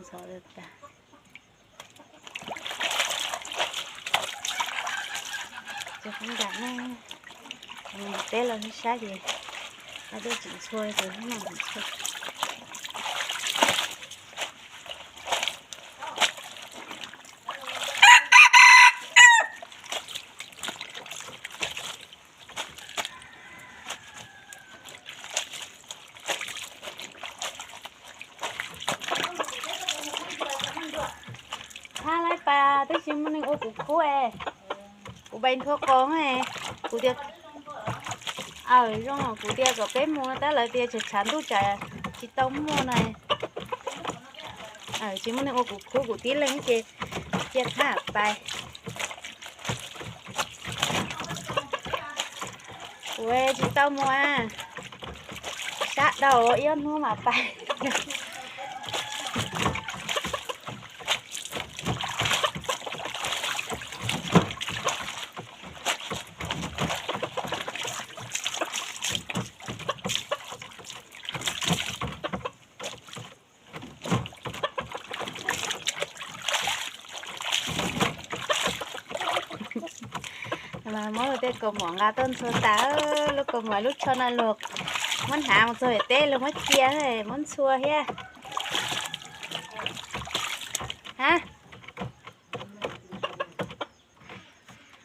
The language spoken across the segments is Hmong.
Thov tas ces qhov nram no, teb los sab ces qab teb tsis ntxhua ces hnub no tsis ntxhua. Thab laib pas twb tsis muaj neeg ua kuv khub es, kuv pais nthua qos, kuv tias, aw zoo, kuv tias kom peb mus no tab lawv tias tsam tshav ntuj tsam tsis tau muaj na. Tsis muaj neeg ua kuv khub, kuv tib leeg ces cia Thab pais. Kuv tsis tau mus a, sab dhau ib ob hnub mam pais. Muab luag tej kaus mom nqa tuaj ntxhua tas, lub kaus mom lub tsho no luag muab hnav mus txog teb luag muab cia, muab ntxhua thiab. Ha,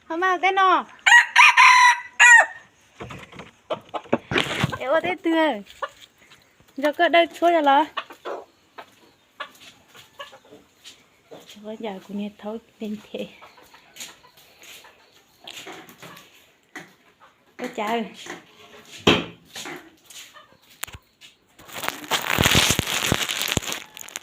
ho maj tej no es ua tej twg, nrog koj dawj txhua yog los? Yam kuv niag thaub nte nte. Ua cas?